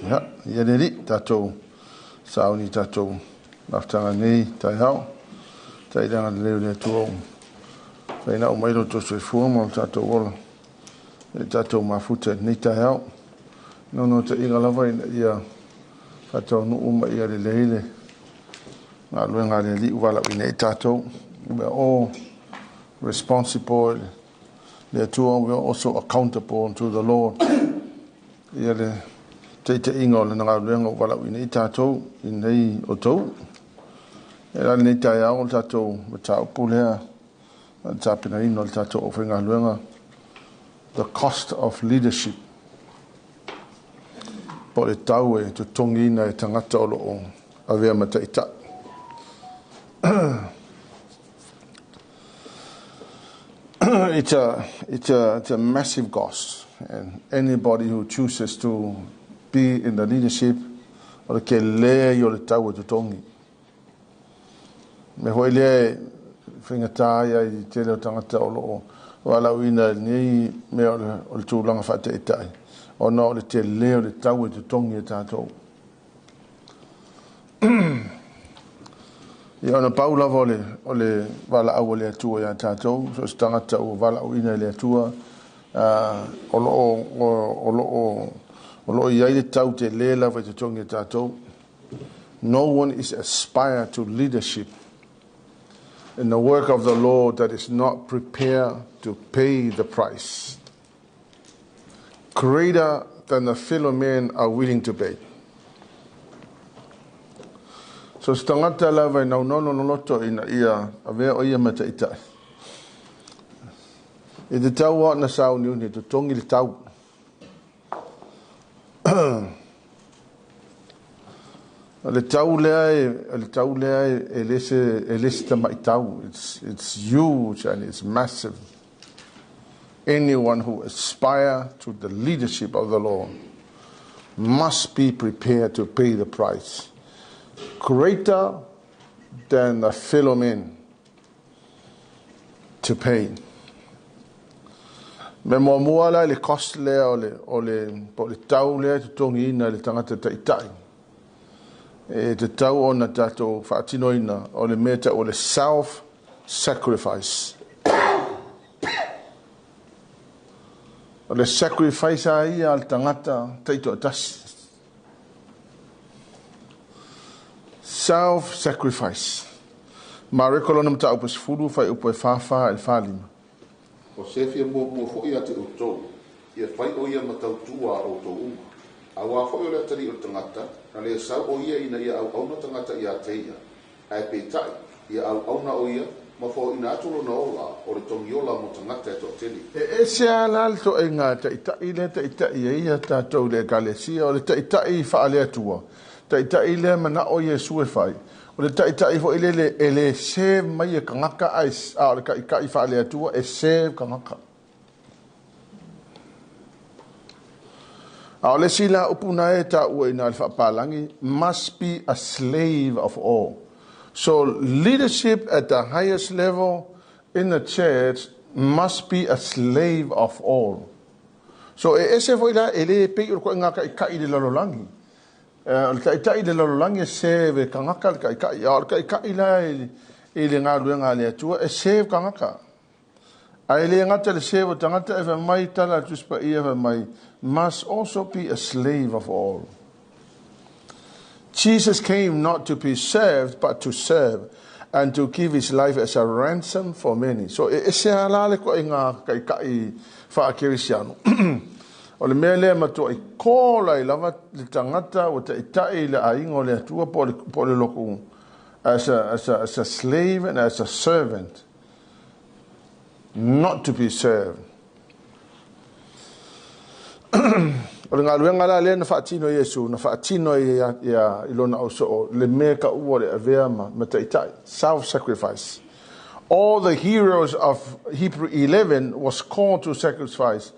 Ia, ia le Alii, tatou sauni tatou mafutaga nei taeao. Tai le agalelei o le Atua ua faina'u mai lo outou soifua ma lo tatou ola i le tatou mafuta i lenei taeao. Naunautaiga lava ina ia faataunuu ma ia lelei le galuega a le Alii ua valaauina ai tatou. We are all responsible le Atua, we are also accountable to the Lord. Ia le taitaiga o lana galuega ua valaauina ai tatou i lenei outou. E la lenei taeao o le tatou mataupu lea o le tapenaina o le tatou aufaigaluega, the cost of leadership, po o le tau e totogiina e tagata o lo o avea ma taitai. It's a massive cost, and anybody who chooses to be in the leadership, o le tele ia o le tau e totogi. Me foi lea e faigata ai i le tele o tagata o lo o valaauina i lenei mea o le tulaga faataitai, ona o le tele o le tau e totogi e tatou. Ia ona pau lava o le valaau a le Atua ia tatou, so o se tagata ua valaauina e le Atua, o lo o i ai le tau tele lava e totogi e tatou. No one is aspired to leadership in the work of the Lord that is not prepared to pay the price greater than the fellow men are willing to pay. So se tagata lava e naunau lona loto ina ia avea o ia ma taitai, e tatau ona sauniuni e totogi le tau. O le tau lea e, o le tau lea e le se tamaitau. It's huge and it's massive. Anyone who aspire to the leadership of the Lord must be prepared to pay the price greater than the fellow men to pay. Me muamua la le cost lea o le po o le tau lea e totogiina e le tagata taitai. E tatau ona tatou faatinoina o le mea tau o le self sacrifice. O le sacrifice a ia a le tagata taitoatasi. Self sacrifice. Mareko lona mataupu 10 fuaiupu e 44 i le 45. O se fia muamua foi ia te outou, ia fai o ia ma tautua a outou uma. Auā foi o le Atalii o le tagata, na le sau o ia ina ia auauna tagata ia te ia, ae peitai, ia auauna o ia, ma foaiina atu lona ola o le togiola mo tagata e toatele. E ese a la le toaiga taitai lea taitai e ia tatou le ekalesia, o le taitai faale-Atua. Taitai lea manao Iesu e fai. O le taitai foi lele e le serve mai e tagata ae a o le taitai faale-Atua e serve tagata. A o le isi la upu na e taua ina le faapalagi, must be a slave of all. So leadership at the highest level in the church must be a slave of all. So e ese foi la e le pei o le koe ngā kai i le lalolagi. O le taitai i le lalolagi e serve tagata le taitai. A o le taitai la i le galuega a le Atua e serve tagata. Ae le gata le serve o tagata e fai mai tala a Tusi Paia fai mai, must also be a slave of all. Jesus came not to be served, but to serve and to give his life as a ransom for many. So e ese a la le koe ngā kaikai whaakerisiano. O le mea lea matua i kola i lava le tagata ua taitai i le aiga o le Atua po o le loku as a slave and as a servant, not to be served. O le galuega la lea na faatino Iesu, na faatino ia, ia i lona ausoo, le mea ka ua le avea ma taitai, self-sacrifice. All the heroes of Hebrew 11 was called to sacrifice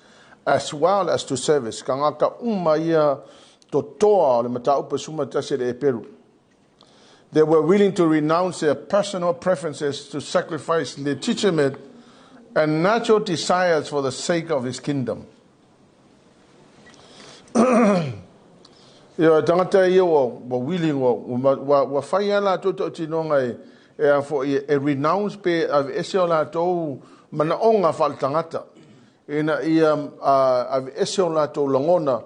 as well as to service. Tagata uma ia totoa o le mataupu 11 le Eperu. They were willing to renounce their personal preferences to sacrifice legitimate and natural desires for the sake of his kingdom. Ia, tagata ia ua willing, ua fai lava latou tautinoga e a foi, e renounce pe aveese o latou manaoga faaletagata, ina ia aveese o latou lagona,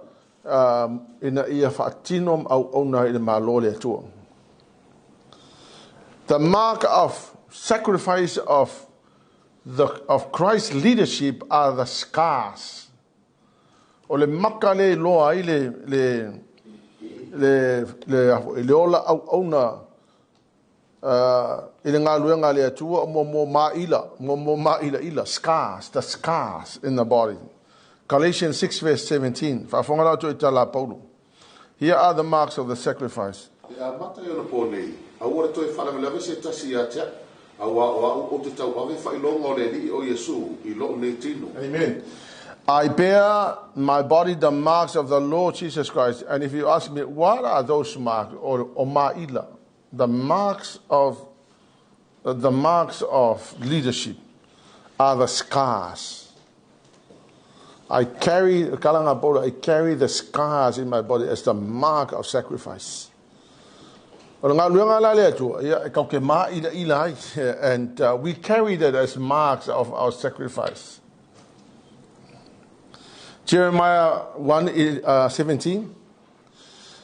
ina ia faatino ma auauna i le Malo o le Atua. The mark of sacrifice of Christ's leadership are the scars. O le maka le iloa ai le ola auauna i le galuega a le Atua o mo maila, mo maila ila, scars, the scars in the body. Galatians 6 verse 17. Faafofoga la outou i tala a Paulo. Here are the marks of the sacrifice. E amata i ona pō nei, aua le toe faalavelave se tasi ia te a'u, auā o a'u ou te tauave faailoga o le Alii o Iesu i lo'u nei tino. Amen. I bear my body the marks of the Lord Jesus Christ. And if you ask me, what are those marks? Or ma'ila, the marks of leadership are the scars. I carry, kalanga Paulo, I carry the scars in my body as the mark of sacrifice. O le galuega la le Atua, ia, e kau ke maila ila ai, and we carry that as marks of our sacrifice. Jeremiah 1, 17.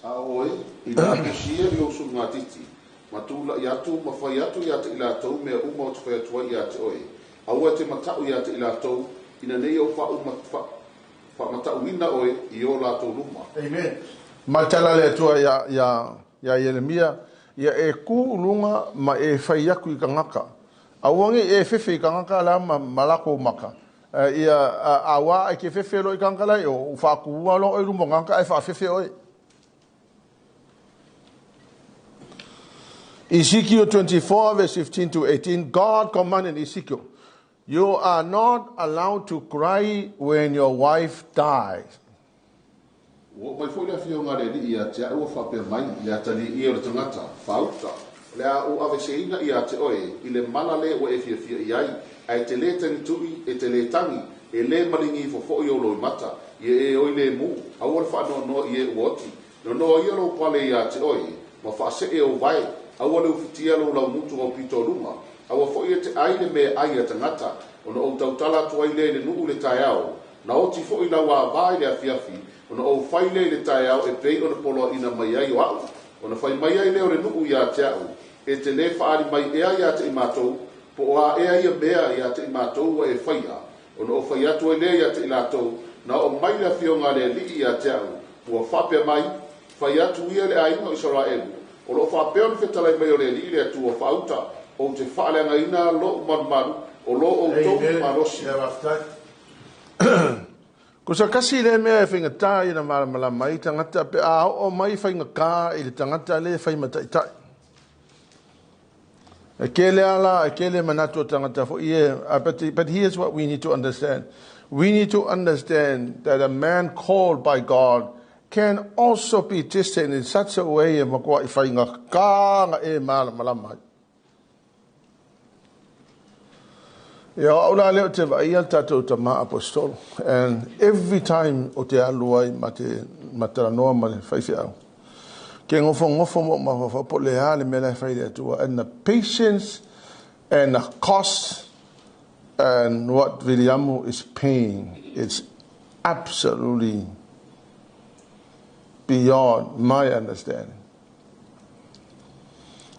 A oe, i nā tusia i lou sulugatiti, ma tula'i atu ma fai atu ia te i latou mea uma ou te fai atu ai ia te oe. Aua e te mata'u ia te i latou, ina nei ou faamata'uina oe i o latou luma. Amen. Ma tala le Atua ia Ieremia, ia e ku lunga ma e fai aku i kangaka. Aua nge e fefe i kangaka la ma lako maka. Ia a wa e ke fefe lo i kangaka la o whaku lo e lumo ngaka e wha fefe oe. Ezekiel 24 verse 15 to 18, God commanded Ezekiel, "You are not allowed to cry when your wife dies." Ua mai foi le afioga a le Alii ia te a'u ua faapea mai, le atalii ia o le tagata, faauta. O le a ou aveseina ia te oe, i le mala le ua e fiafia i ai, ae te lē tagitu'i, e te lē tagi, e lē maligi ifo fo'i ou loimata, ia e oi lemu, aua le faanoanoa i e ua oti. Nonoa ia lou pale ia te oe, ma faasee ou vae, aua le ufitia lou laumutu aupito o luga, aua fo'i e te ai le mea ai a tagata, ona ou tautala atu ai lea i le nuu le taeao, na oti fo'i lau avā i le afiafi, ona ou fai lea i le taeao e pei ona poloaina mai ai o a'u. Ona fai mai ai lea o le nuu ia te a'u, e te lē faali mai ea ia te i matou, po o a ea ia mea ia te i matou ua e faia, ona ou fai atu ai lea ia te i latou, na oo mai le afioga a le Alii ia te a'u, ua faapea mai, fai atu ia le aiga o Isaraelu, o loo faapea ona fetalai mai o le Alii le Atua faauta, ou te faaleagaina lo'u malumalu, o lo outou malosi. Ko sa kasi le mea e whaingatā i na malamalama ai tangata pe a o mai whaingatā i le tangata le whai mataitai. E kele ala, e kele manatu o tangata fo ie, but here's what we need to understand. We need to understand that a man called by God can also be tested in such a way e makoa i whaingatā nga e malamalama ai. Ia au la leo te vai al tātou ta ma apostolo. And every time o te alu ai ma te mataranoa ma le whaiwhi au. Ke ngofo ngofo mo ma whawha po le a le mea whai le atua. And the patience and the cost and what Viliamu is paying, it's absolutely beyond my understanding.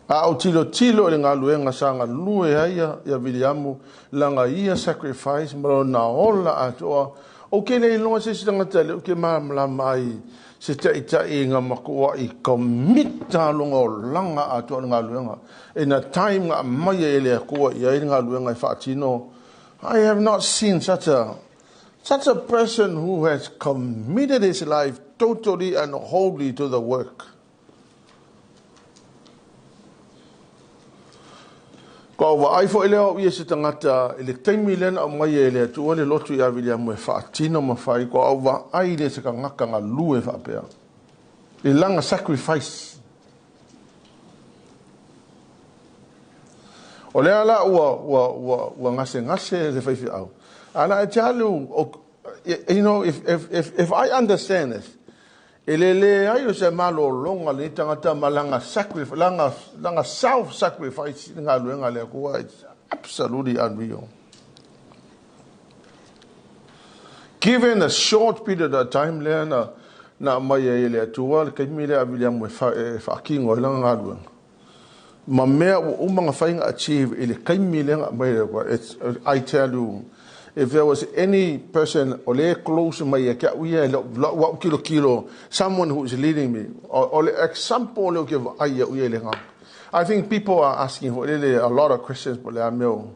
A o tilo tilo i le galuega sa galue ai ia Viliamu lana ia sacrifice ma lona ola atoa. O ke le iloga se isi tagata le o ke malamalama ai se ta'ita'i ga makua'i komita loga olaga atoa le galuega ina time ga aumaia e le Atua i ai le galuega e faatino. I have not seen such a person who has committed his life totally and wholly to the work. Ko wa ai fo ile o ia se tagata i le taimi lea na aumai e le Atua le lotu ia Viliamu e faatino ma fai ko au va ai le se kangaka galue faapea. I lana sacrifice. O lea la ua gase gase le faifeau. And I tell you, if I understand this, E le leai o se malologa a lenei tagata ma lana sacrifice, lana, lana self sacrifice i le galuega a le Atua. It's absolutely unreal. Given a short period of time lea na na aumai ai e le Atua le taimi lea a Viliamu e, fa, e faatino ai lana galuega. Ma mea ua uma na fai na achieve i le taimi lea na aumai e le Atua. It's, I tell you, if there was any person o lea close mai ia te au ia, lau au tilotilo, someone who is leading me, o, o le example lea ou te vaai au ia i le agaga. I think people are asking for lele a lot of questions po le a mea o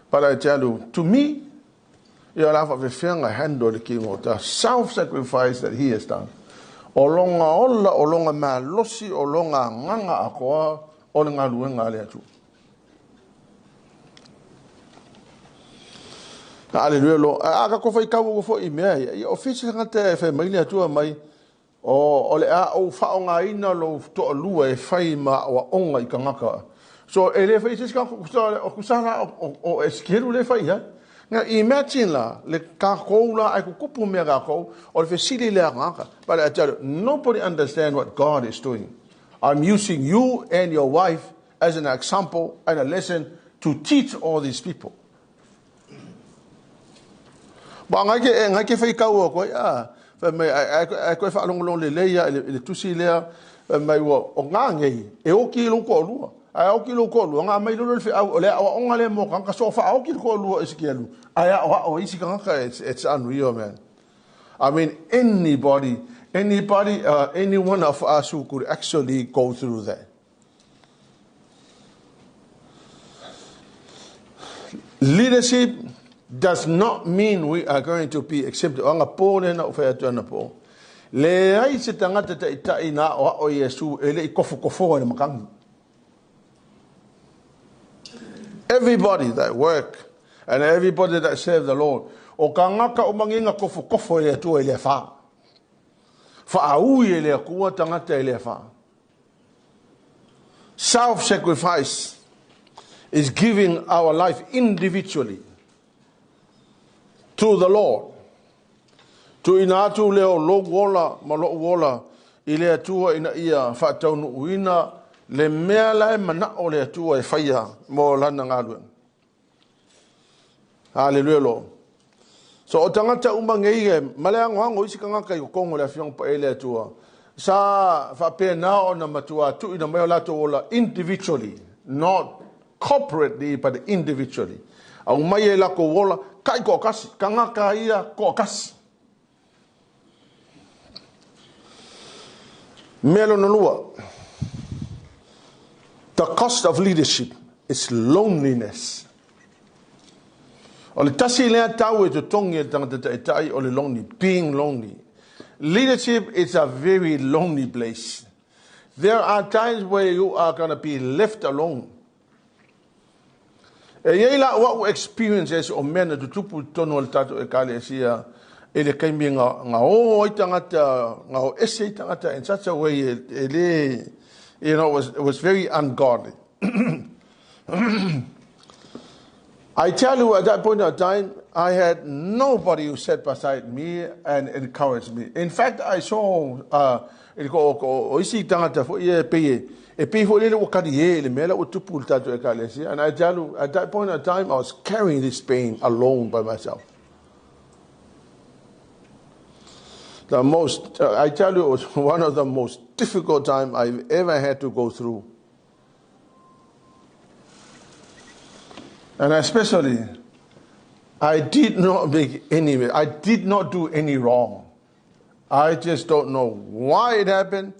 But I tell you, to me, ia la faafefea na handle le kino, the self-sacrifice that he has done. O longa ola, o longa malosi, o longa agaga atoa, o le galuega a le Atua. Aleluia lo. A ka ko whai kau fo i mea ia. Ia o fisi tagata e whai mai le Atua mai. O, o le a ou faaaogaina lou toalua e fai ma aoaoga i tagata. So, e le fai se isi tagata, o tusa la o, o Esekielu lea e fai i ai. Now, imagine la, le tatou la, ae tutupu mea tatou, o le fesili lea a tagata. But I tell you, nobody understand what God is doing. I'm using you and your wife as an example and a lesson to teach all these people. Ma ngai ke, ngai ke whai kau koe, a, whai mai, ai, ai koe whaalongolongo le leia i le, i le tusi lea, whai mai ua, o ngā ngei, e oki i lou toalua. Ai oki lou toalua, ngā mai lolo le whiau, o le awa onga le mō kanga, so wha oki le toalua i siki alu. Ai a o isi kangaka, it's, it's unreal, man. I mean, anybody, anybody, uh, any one of us who could actually go through that. Leadership does not mean we are going to be accepted. O anga pō lena o whai atu ana pō. Leai se tangata taʻitaʻi na aʻoaʻo Iesu e le i kofokofoa i le makangi. Everybody that work and everybody that serve the Lord, o kangaka o manginga kofokofo i le Atua i le wha. Whaaui e le Atua tangata i le wha. Self-sacrifice is giving our life individually to the Lord. Tuuina atu lea o lou ola ma lo'u ola i le Atua ina ia faataunuuina le mea la e mana'o le Atua e faia mo Lana galuega. Haleluia lo. So o tagata uma nei e ma le agoago isi tagata i totonu o le Afioga Paia i le Atua, sa faapena ona matua tuuina mai o latou ola individually, not corporately but individually. Aumai e latou ola, kai toatasi, tagata ia toatasi. Mea lona lua, the cost of leadership is loneliness. O le tasi lea tau e totogi e le tagata taitai o le lonely, being lonely. Leadership is a very lonely place. There are times where you are going to be left alone. E i ai la o a'u experiences o mea na tutupu i totonu o le tatou Ekalesia i le taimi na, na ō ai tagata, na o ese ai tagata in such a way e, e le, you know, it was, it was very ungodly. I tell you, at that point of time, I had nobody who sat beside me and encouraged me. In fact, I saw uh, i le ko, ko, o isi tagata foi e pei e, e pei foi lele ua kali e le mea la ua tupu i le tatou ekalesia. And I tell you, at that point of time, I was carrying this pain alone by myself. The most, uh, I tell you, it was one of the most difficult time I've ever had to go through. And especially, I did not make any, I did not do any wrong. I just don't know why it happened.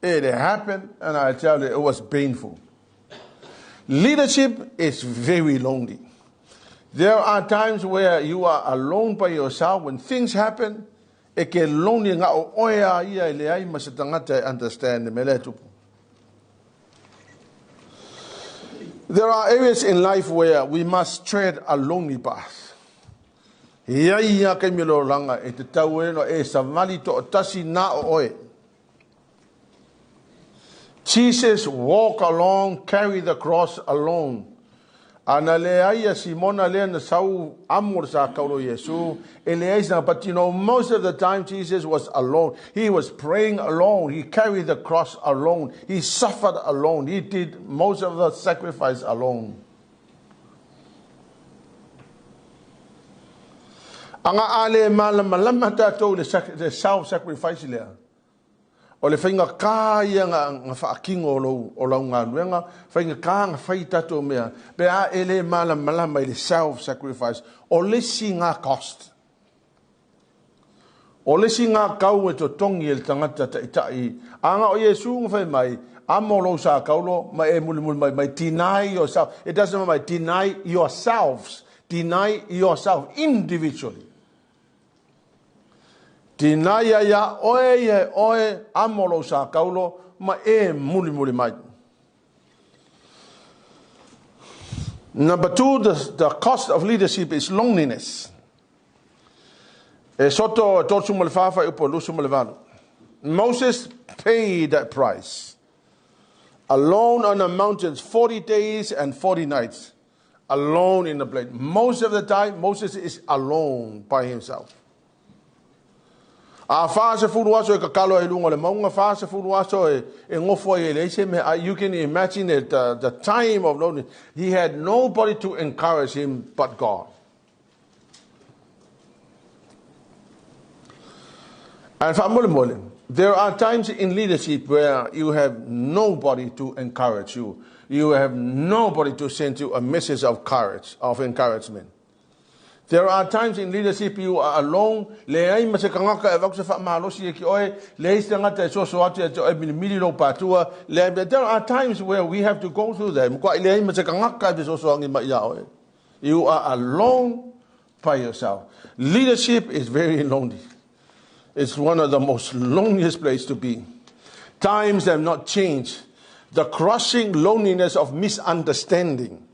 It happened, and I tell you, it was painful. Leadership is very lonely. There are times where you are alone by yourself when things happen. E ke lonely nga o oe a ia i leai ma se tagata e understand le mea lea e tupu. There are areas in life where we must tread a lonely path. E ai ia kei me e te tau e no e savali to'atasi na o oe. Jesus walk along, carry the cross alone. A na leai ia Simona lea na sau amo le sa kaulo Iesu, e leai sina. But most of the time Jesus was alone. He was praying alone. He carried the cross alone. He suffered alone. He did most of the sacrifice alone. Aga a le malamalama tatou le self-sacrifice lea. O le faigata ia nga faatino o lou o lau galuega, faigata na fai tatou mea, pe a e le malamalama i le self-sacrifice. O le isi ga cost. O le isi ga tau e totogi e le tagata ta'ita'i. Aga o Iesu na fai mai, amo lou sa kaulo, ma e mulimuli mai, mai deny yourself. It doesn't mai deny yourselves. Deny yourself individually. Deny ia oe ia oe amo lou sa kaulo ma e mulimuli mai. Number two, the cost of leadership is loneliness. Esoto 34 fuaiupu 28. Moses paid that price. Alone on the mountains, 40 days and 40 nights. Alone in the place. Most of the time, Moses is alone by himself. A 40 aso e kakalo e lunga le maunga, 40 aso e ngofo e le se me. You can imagine it, the time of loneliness. He had nobody to encourage him but God. And faamolemole, there are times in leadership where you have nobody to encourage you. You have nobody to send you a message of courage, of encouragement. There are times in leadership you are alone, leai ma se kangaka e vaku se faamalosi e ki oe, leai se tagata e soso atu e te oe milimili lou patua, leai, there are times where we have to go through them. Kwa leai ma se kangaka e soso angi ma ia oe. You are alone by yourself. Leadership is very lonely. It's one of the most loneliest places to be. Times have not changed. The crushing loneliness of misunderstanding.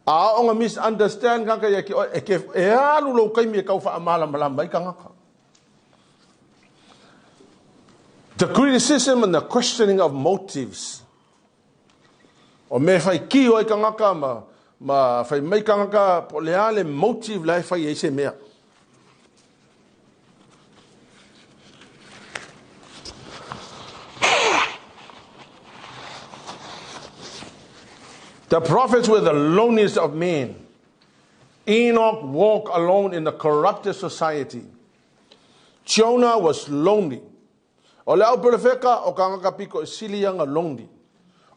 A o nga misunderstand ka ia ki e ke e alu lo kai mi kau wha amala malama i kangaka. The criticism and the questioning of motives. O me whai ki o i kangaka ma whai mai kangaka po le ale motive lai whai e se mea. The prophets were the loneliest of men. Enoch walked alone in the corrupted society. Jonah was lonely. O le au perefeka o kangaka piko e sili anga lonely.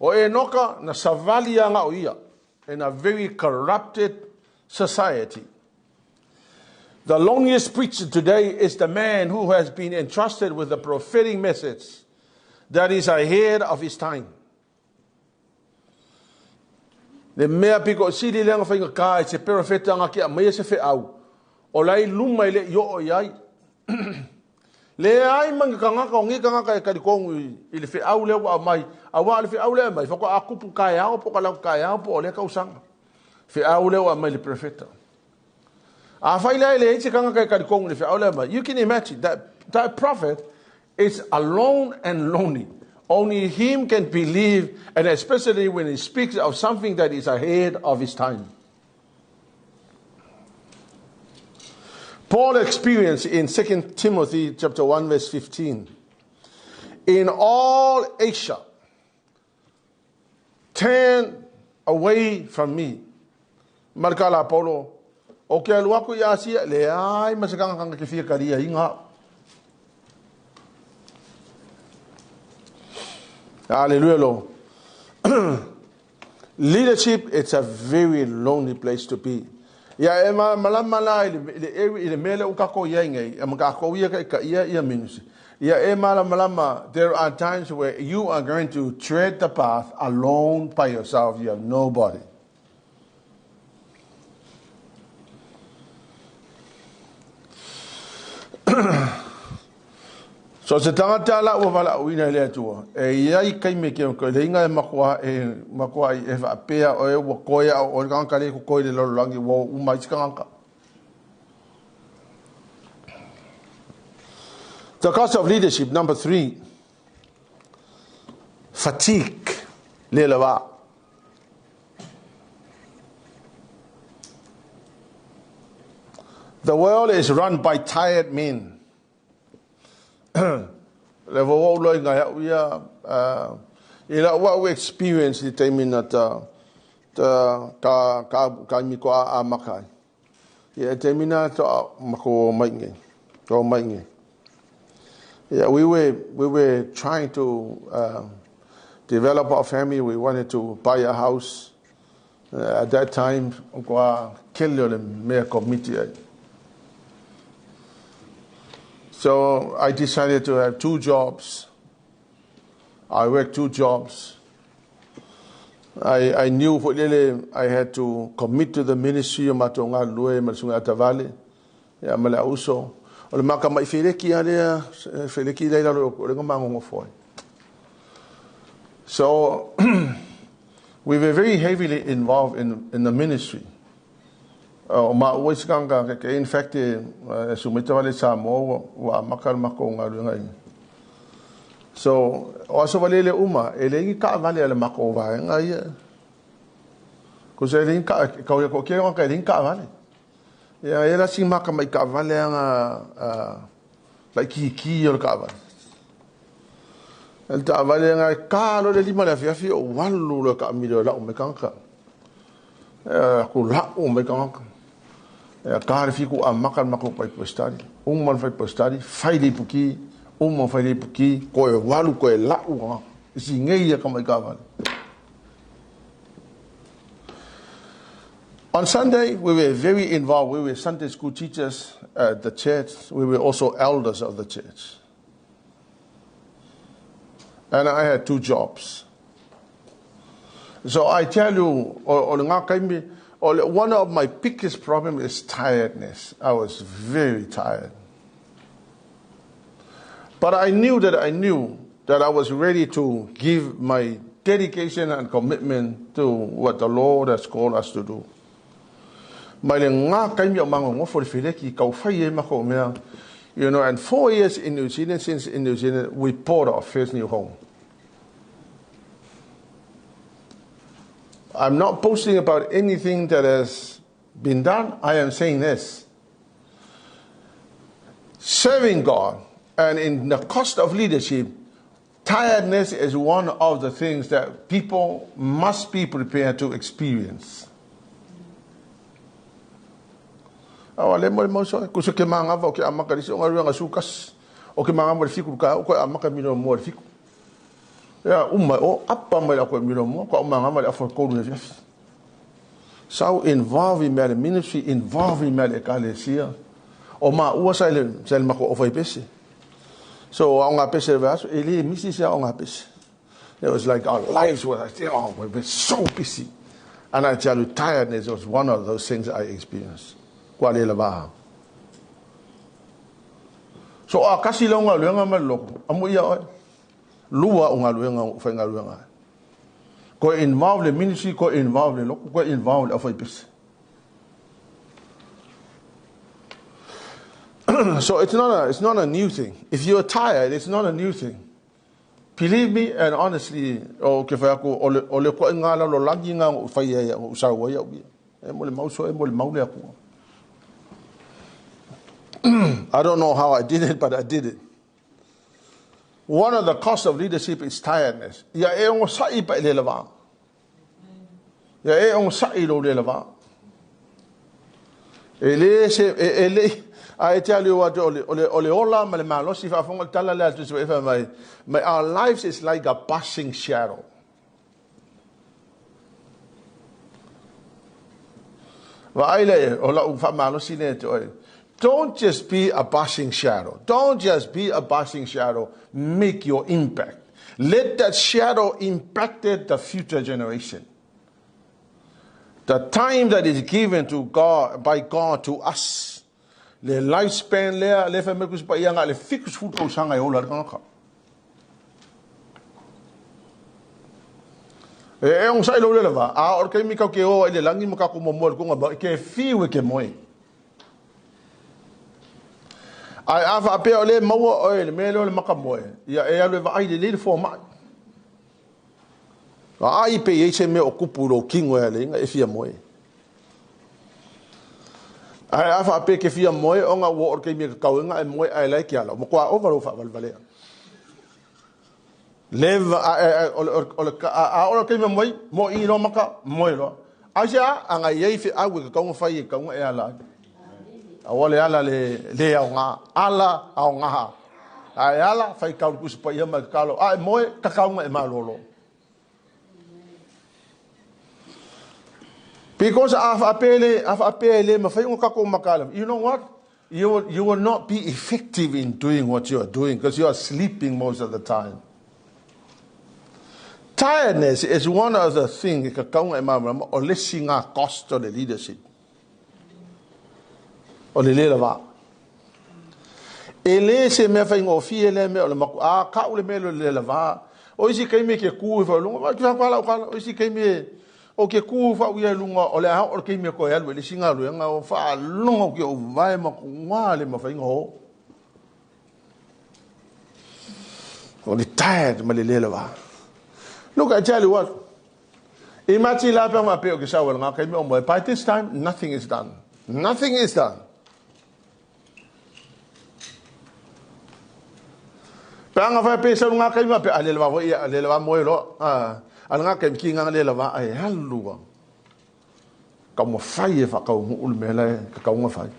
O Enoka na savali anga o ia in a very corrupted society. The loneliest preacher today is the man who has been entrusted with the prophetic message that is ahead of his time. Le mea piko sili le anga whainga kā e se perofeta nga ki a mai e se wheau. O lai luma i le i o i ai. Le ai manga kangaka o ngi kangaka e kari kongu i le wheau le ua mai. A wā le wheau le mai. Whako a kupu kai ao po ka lau kai ao po o le kausanga. Wheau le ua mai le profeta. A whai le le te kangaka e kari kongu le wheau le mai. You can imagine that that prophet is alone and lonely. Only him can believe, and especially when he speaks of something that is ahead of his time. Paul experienced in 2 Timothy chapter 1 verse 15. In all Asia, turn away from me. Markala Paulo, o ke alu aku i Asia, le ai ma se kanga kanga ke fia karia inga. Hallelujah, Lord. Leadership, it's a very lonely place to be. Ia e ma malama la i le mele o kako ia ingai, e maka ko ia ka ia ia minusi. Ia e malamalama, there are times where you are going to tread the path alone by yourself. You have nobody. So se tangata la ua wala uina le atua. E ia i kai me ke ko le inga e makoa e makoa i e whaapea o e ua koea o le kangaka le ko koe le lololangi ua uma i kangaka. The cost of leadership, number 3. Fatigue. Le lava. The world is run by tired men. Le ua ou iloa e au ia, i lau au experience i le taimi na ta, ta, ka, ka, ka imi ko a, a maka ai. Ia, e taimi na to a mako o mai nge, o mai nge. Yeah, we were, we were trying to develop our family. We wanted to buy a house. At that time, o kua kele o le mea komiti ai. So I decided to have two jobs. I worked two jobs. I, I knew foi lele I had to commit to the ministry o matou galulue ma le susuga ia Tavale ia ma le auso. O le maka mai feleki a lea, feleki lea i lalo o le ngomangongofo ai. So we were very heavily involved in, in the ministry. O maua isi kanga ke in fact e sumita wale Samoa ua, ua amaka le makou galuega i. So o aso wale le uma e le ingi ka vale ale makou vaenga ia. Ko se le ingi ka kau ia ko ke ka le ingi ka vale. Ia e la si maka mai ka vale anga lai ki ki o le ka vale. Le taavale nga e ka lo le lima le afiafi o walu le ka milo la o me kanga. E ku la o me kanga. E ka le fiku a maka mako pai po study. Uma le fai po study, fai le puki, uma fai le puki, ko e walu ko e la u. Si ngei ya ka mai ka vale. On Sunday, we were very involved. We were Sunday school teachers at the church. We were also elders of the church. And I had two jobs. So I tell you, o, o ngā kaimi, o one of my biggest problems is tiredness. I was very tired. But I knew that I knew that I was ready to give my dedication and commitment to what the Lord has called us to do. Mai le ngā kaimi o mangongofo le feleki kau whai e mako mea. You know, and 4 years in New Zealand, since in New Zealand, we bought our first new home. I'm not boasting about anything that has been done. I am saying this. Serving God and in the cost of leadership, tiredness is one of the things that people must be prepared to experience. Awa le mo le mau so ku so ke manga va ke amaka ri so ngaru nga sukas o ke manga mo le fiku ka o ko amaka mi no mo le fiku. Ya uma o apa mai la ko mi no mo ko manga ma le afo ko le fiaf. So involve me le ministry, involve me le ekalesia. O ma ua sa le sa le mako o fai pese. So o ngā pese le aso e le misi se o ngā pese. It was like our lives were like, oh, we were so busy. And I tell you, tiredness was one of those things I experienced. Kua le lava. So a kasi lau galuega ma le loko, amu ia oe. Lua o galuega o fai galuega. Ko involve le ministry, ko involve le loko, ko involve le awhai pese. So it's not a new thing. If you're tired, it's not a new thing. Believe me, and honestly, o ke whai aku, o le, o le koe ngā lalo langi ngā o whai ai, o sau ai au ia. E mo le mau so, e mo le mau le aku. I don't know how I did it, but I did it. One of the costs of leadership is tiredness. Ia e ongo sa'i pa i le lava. Ia e ongo sa'i lo le lava. E le se, e, e le, a e te ali o atu o le, o le, o le ola ma le malosi faafonga le tala le atu se e mai, mai our lives is like a passing shadow. Vaai le, o lau faamalosi le te oe. Don't just be a passing shadow. Don't just be a passing shadow. Make your impact. Let that shadow impact the future generation. The time that is given to God by God to us. Le lifespan lea, le fa me kus pa ia le fikus fu tau sanga e ola le kangaka. E e ong sai lo le lava, a o ke mi ka ke o ile langi mo ka ko mo mo ko ngaba ke fiu e ke moe. Ai a fa pe o le maua o le me le maka moe. Ia e alu e vaai le le fo mai. Ai pe i se mea o kupu lo kingo e le inga e fia moe. Ae a faapea e te fia moe ona ua oo i le taimi e tatau ai ona e moe ae la e te ala, ua matua ova lou faavalevalea. Leva, a, a, o, o, o, a, a oo i le taimi e moe, moe loa maka, moe loa. Aisea? Ana i ai feau e tatau ona fai e tatau ona e ala ai. Aua le ala le, le aoga, ala aoga. A e ala, faitau le Tusi Paia ma e tatalo. A e moe, tatau ona e malolo. Because a faapea le, a faapea e le mafai ona tatou mataala, you know what? You will, you will not be effective in doing what you are doing because you are sleeping most of the time. Tiredness is one of the things e tatau ona e malamalama o le isi ngā cost o le leadership. O le le lava. E le se mea faigofie lea mea o le maku. A kau le mea o le le lava. O isi taimi e ke ku i whaulunga, wa ki whakwala o kala, o isi taimi e, o ke ku whau ia lunga, o le ao o le taimi e koe alu e le singa alu o whaalonga o ki o vae ma kungā le mawhainga ho. O le tired ma le le lava. Look, I tell you what, I mati la pe ma pe o ke sau ngā kai me o moe. By this time, nothing is done. Nothing is done. Pe anga whai pe sau ngā kai ma pe a le lava ia, a le lava moe loa. A ngā kai ki ngā le lava ai halua. Ka mo whai e whakau mu ulu me lai, ka kaunga whai.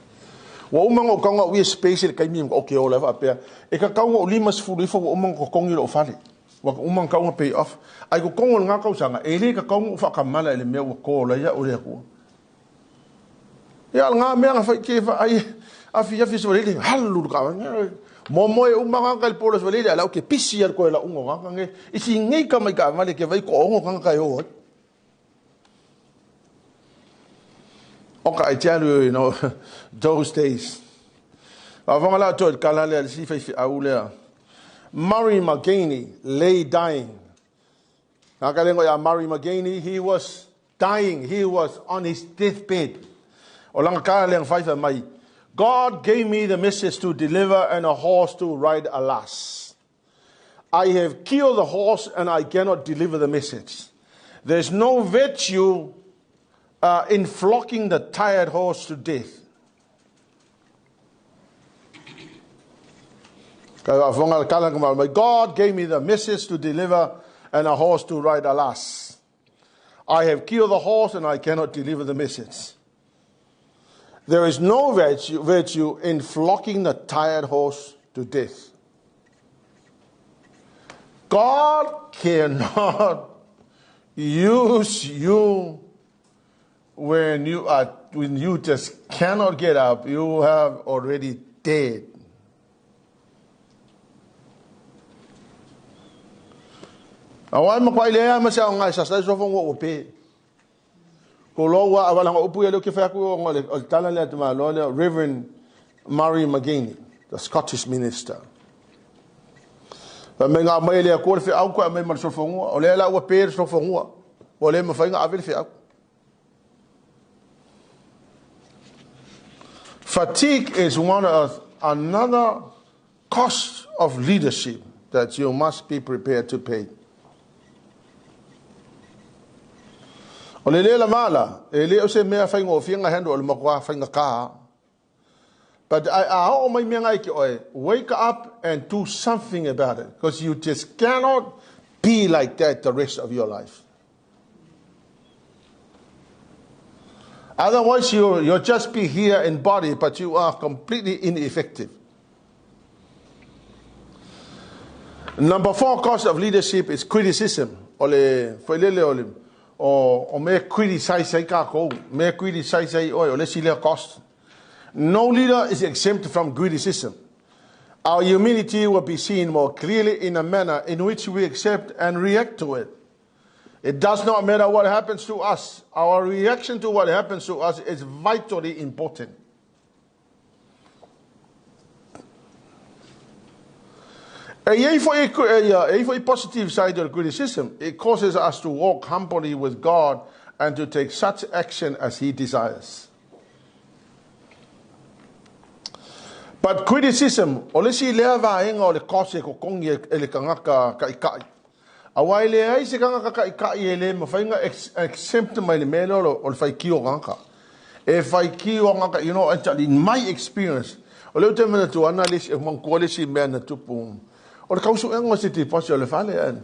Ua uma ngo kaunga ui space le kaimi o ke ola wha pea. E ka kaunga o lima sefulu ifo ua uma ngo kongi lo fale. Ua uma ngo kaunga pay off. Ai ko kongo ngā kausanga, e le ka kaunga o whakamala e le mea ua kōla ia o le akua. Ia ngā mea ngā whai ke wha ai afi afi so lele halu ka. Mo moe uma ngā kai polo so lele ala o ke pisi al koe la ungo ngā nge. Isi ngei ka mai ka vale ke vai ko ongo ngā kai o. Oka, I tell you, you know, those days. Faafofoga la outou i le tala lea le isi faifeau lea. Murray McGaney lay dying. Ngā ka lengo ia Murray McGaney, he was dying, he was on his deathbed. O langa kala lea whaiwhai mai, God gave me the message to deliver and a horse to ride, alas. I have killed the horse and I cannot deliver the message. There's no virtue uh, in flocking the tired horse to death. God gave me the message to deliver and a horse to ride, alas. I have killed the horse and I cannot deliver the message. There is no virtue, virtue in flocking the tired horse to death. God cannot use you when you are when you just cannot get up. You have already dead. Awai ma kwai lea ma se ngai sa sa so fo ngo pe. Ko lo ua avala ngo upu ia ke fa ku ngo le o tala le atma lo le Reverend Murray McGinney, the Scottish minister. Fa me ngā mai le ko le fe au ko mai ma le sofonga o le la ua pe le sofonga. O le ma fa nga ave le fe au. Fatigue is one of another cost of leadership that you must be prepared to pay. O le le la mala, e le o se mea faigofie nga handu o le makuā faigata. But I, a oo mai mea ngai ki oe, wake up and do something about it. Because you just cannot be like that the rest of your life. Otherwise, you, you'll just be here in body, but you are completely ineffective. Number four cause of leadership is criticism. O le foilele o le o, o me criticize ai kākou, me criticize ai oe, o le isi lea cost. No leader is exempt from criticism. Our humility will be seen more clearly in the manner in which we accept and react to it. It does not matter what happens to us. Our reaction to what happens to us is vitally important. E i foi, e i foi positive side of criticism. It causes us to walk humbly with God and to take such action as He desires. But criticism, o le isi lea vaega o le cost e totogi e le tagata taitai. Aua e leai se tagata taitai e le mafai ona exempt mai le mea lea o le faitio tagata. E faitio tagata, you know, in my experience, o lea ou te manatua ana le isi, e manatua le isi mea na tupu. O le tausuega o se deposit o le fale, and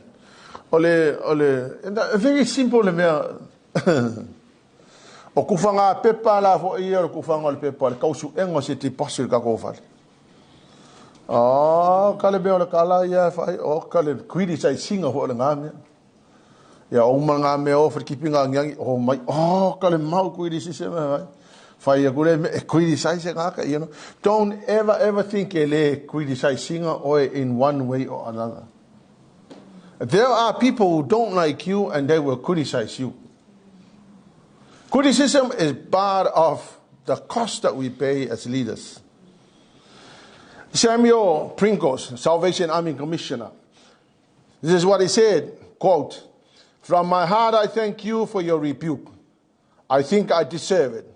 o le, o le, and very simple le mea. O kufaga pepa la foi ia, o le kufaga o le pepa, o le tausuega o se deposit o le tatou fale. Oh, ka le mea o le kala ia e fai, oh, ka le criticizing foi o le ngā mea. Ia o uma ngā mea o wharikipi ngā ngiangi, oh mai, oh, ka le mau criticism e fai. Fai aku le e criticize ngā ka, you know. Don't ever, ever think e le criticizing oe in one way or another. There are people who don't like you and they will criticize you. Criticism is part of the cost that we pay as leaders. Samuel Pringles, Salvation Army Commissioner, this is what he said, quote, "From my heart I thank you for your rebuke. I think I deserve it.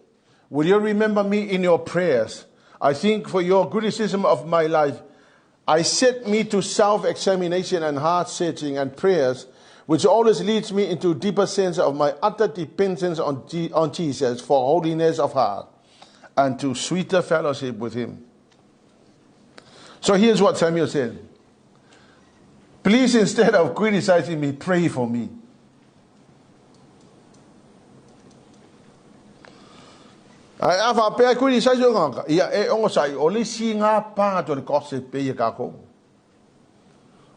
Will you remember me in your prayers? I think for your criticism of my life, I set me to self-examination and heart-searching and prayers, which always leads me into deeper sense of my utter dependence on Jesus for holiness of heart and to sweeter fellowship with him." So here's what Samuel said. Please, instead of criticizing me, pray for me. Ai a faapea e criticize o ngaka, ia e onosai, o le isi ngā part o le gossip e ia kākou.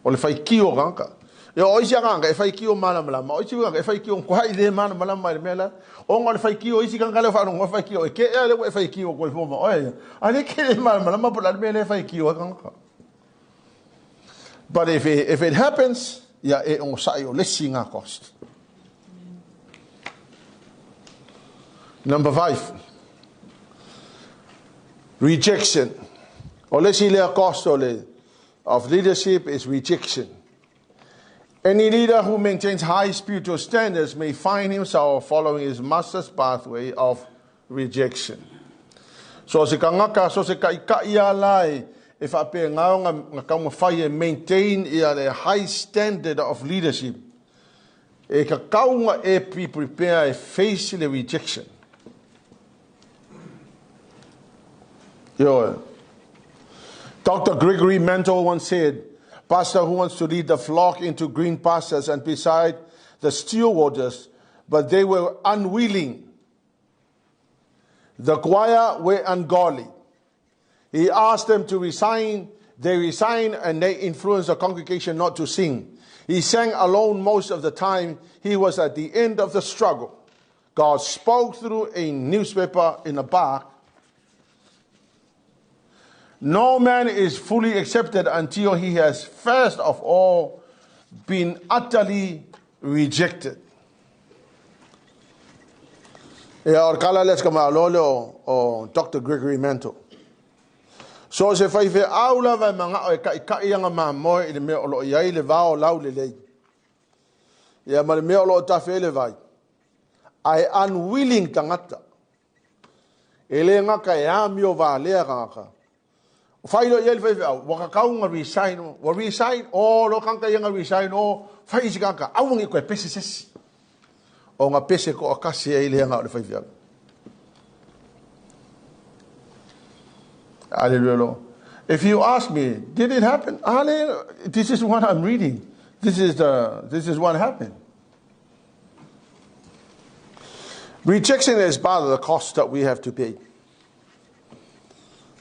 O le faitio o ngaka. Ia o isi ngaka e faitio malamalama, o isi ngaka e faitio kwa i le malamalama i le mea la. O ngā le faitio isi ngaka le whanongo faitio, e ke ea le ua e faitio koe foma, oe, a le ke le malamalama po la le mea le faitio e ngaka. But if it happens, ia e onosai o le isi ngā cost. Number 5. Rejection. O le isi lea cost o le of leadership is rejection. Any leader who maintains high spiritual standards may find himself following his master's pathway of rejection. So se kangaka, so se kai ia lai, e whape ngā ngā kaumawhai e maintain ia le high standard of leadership. E ka kaunga e be prepare e face the rejection. Yo. Dr. Gregory Mentor once said, "Pastor who wants to lead the flock into green pastures and beside the still waters, but they were unwilling. The choir were ungodly. He asked them to resign. They resigned and they influenced the congregation not to sing. He sang alone most of the time. He was at the end of the struggle. God spoke through a newspaper in a park. No man is fully accepted until he has first of all been utterly rejected." Ia, o le kala lea ka malo le o Dr. Gregory Mantle. So se fai fe au lava e manga o e kai kai anga ma moe i le mea o lo iai le vao lau le lei. Ia ma le mea o lo o tafe le vai. Ai unwilling tangata. E le ngaka e ami o vā lea ngaka. Fai lo ia le fai fe au, waka kau nga resign, wa resign, o lo kanka ia nga resign, o fai isi kanka, au ngi koe pese sesi. O nga pese ko akasi e ile nga o le fai fe au. Hallelujah, Lord. If you ask me, did it happen? Hallelujah. This is what I'm reading. This is what happened. Rejection is part of the cost that we have to pay.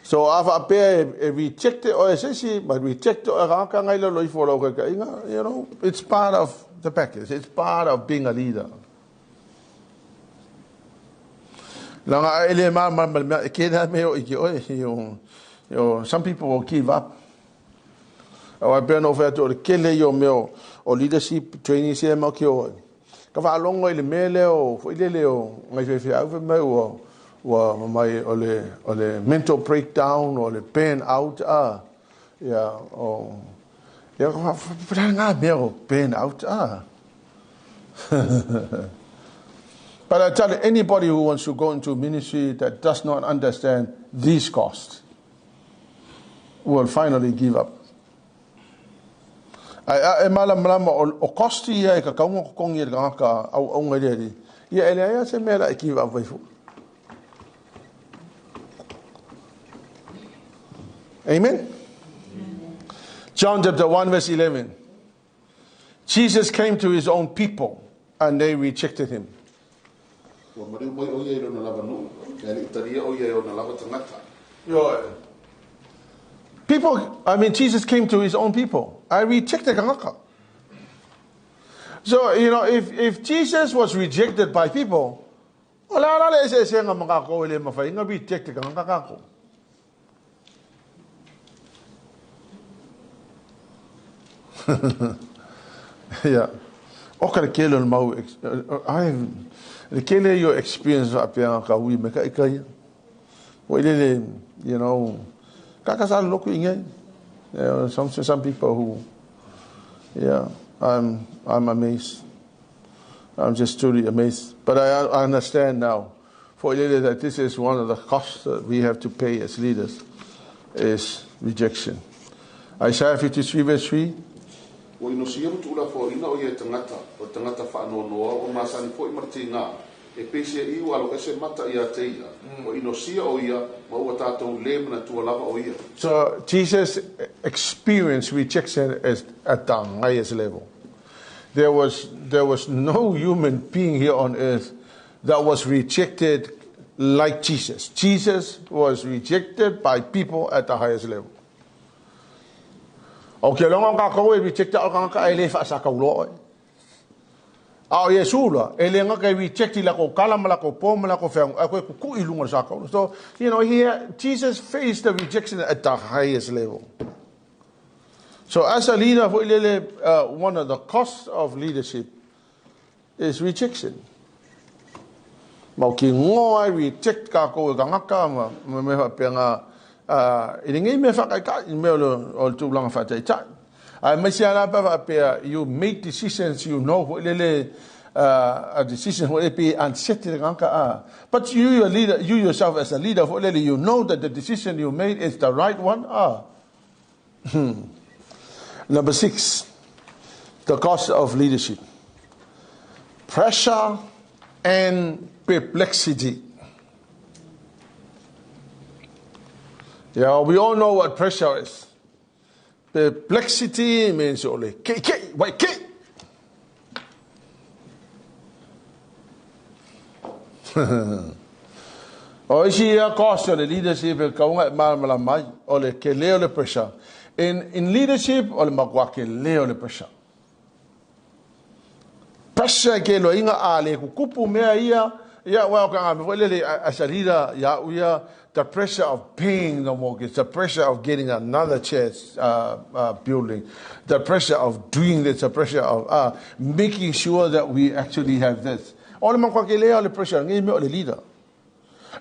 So a whaapea e reject o e sesi, ma reject o e raka ngai lo ifo lau kai inga, it's part of the package. It's part of being a leader. Langa e le ma ma ma e ke na me o i ke oe, some people will give up. O ai pea no whea o le kele i o mea o leadership training se ma ki o. Ka whaalongo i le mea lea o, fo i le leo, ngai whewhe au whe mai ua mai o le mental breakdown o le burn out a. Ia, o, ia, ka wha ngā mea o burn out a. But I tell you, anybody who wants to go into ministry that does not understand these costs will finally give up. Ai e malamalama o cost ia e ka kaunga kokongi e ka au au ngai le ia ele ai se mea la e give up vai fu. Amen? John chapter 1 verse 11. Jesus came to his own people and they rejected him. Ua maliu mai ʻo ia i lona lava nuʻu, ae le i talia ʻo ia e ona lava tagata. Ioe. People, I mean, Jesus came to his own people. I rejected kangaka. So, you know, if, if Jesus was rejected by people, o le a la le eseesega ma kākou e le mafai ona reject e kangaka kākou. Ia. Oka le kele o le mau, ai, le kele i o experience faapea ka ui me ka ika ia. Wa ile le, you know, ka ka sa loku ingai. You know, some, some people who, yeah, I'm, I'm amazed. I'm just truly amazed. But I, I understand now, for Ilele, that this is one of the costs that we have to pay as leaders, is rejection. Isaiah 53 verse 3. Ua inosia ma tuulafoaiina ʻo ia e tagata, o le tagata faanoanoa, ua masani foi ma le tigā. E peiseai ua aloese mata iā te ia, ua inosia ʻo ia, ma ua tātou lē manatua lava ʻo ia. So Jesus experienced rejection as, at the highest level. There was, there was no human being here on earth that was rejected like Jesus. Jesus was rejected by people at the highest level. O ke longa kākou e reject o kangaka e le whaasakauloa oe. A o Iesu la, e le ngaka e reject i lako kala ma lako po ma lako wheangu, a koe kuku i lunga o sakaula. So, you know, here, Jesus faced the rejection at the highest level. So as a leader, foʻi uh, one of the costs of leadership is rejection. Ma o ke ngoa ai reject kākou e kangaka ma, ma me whaapea ngā uh, i le ngei mea whakaikai, i mea o le, o le tūlanga whaataitai. Ai mai se ala pa whaapea, you make decisions, you know foʻi lele, uh, a decision foʻi lele pe unset le kangaka a. But you, your leader, you yourself as a leader foʻi lele, you know that the decision you made is the right one. Ah. Hmm. Number six, the cost of leadership. Pressure and perplexity. Yeah, we all know what pressure is. Perplexity means only k k wait k. O isi ia cost o le leadership e kaunga e malamalama ai, o le kele o le pressure. In, in leadership, o le makuā kele o le pressure. Pressure ke loiga a le kukupu mea ia, ia, well, ka ngā mea lele, as a leader, ia u ia, the pressure of paying the mortgage, the pressure of getting another church uh, uh, building, the pressure of doing this, the pressure of uh, making sure that we actually have this. O le makuā kele o le pressure, ngi mea o le leader.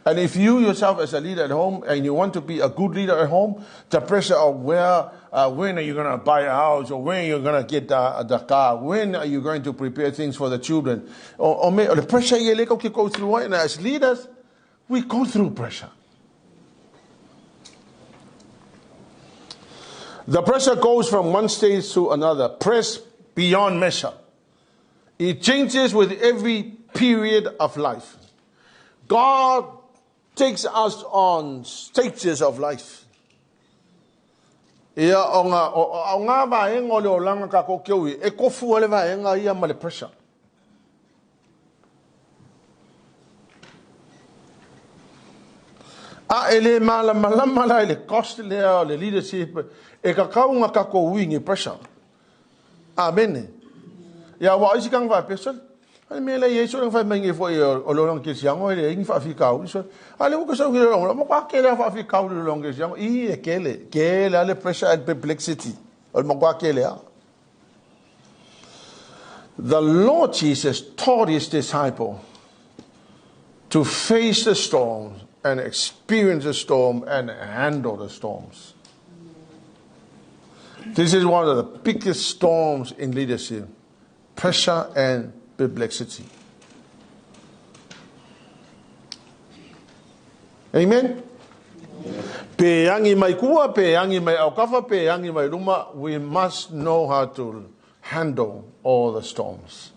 And if you yourself as a leader at home and you want to be a good leader at home, the pressure of where, uh, when are you going to buy a house or when you're going to get the, the car, when are you going to prepare things for the children? Or, or, me, or the pressure you go through. And as leaders, we go through pressure. The pressure goes from one stage to another, press beyond measure. It changes with every period of life. God takes us on stages of life. Ia, o ngā, o, o ngā vaenga o le olanga ka ko ke ui, e kofu le vaenga ia ma le pressure. A e le malamalama la i le cost lea o le leadership, e kakau ngā kako ui ngi pressure. Amene. Ia ua isi kanga wha pesol. Ale me le Yesu le wha mai ngi fo i o lo long ke siango ele ngi wha fi kau so. Ale u ko sa ki lo mo kwa ke le wha fi kau le long ke siango i e ke le ke le ale pressure and perplexity. O mo kwa ke le a. The Lord Jesus taught his disciple to face the storms and experience the storm and handle the storms. This is one of the biggest storms in leadership pressure and perplexity. Amen? Pe angi mai kua, pe angi mai aukafa, pe angi mai luma, we must know how to handle all the storms.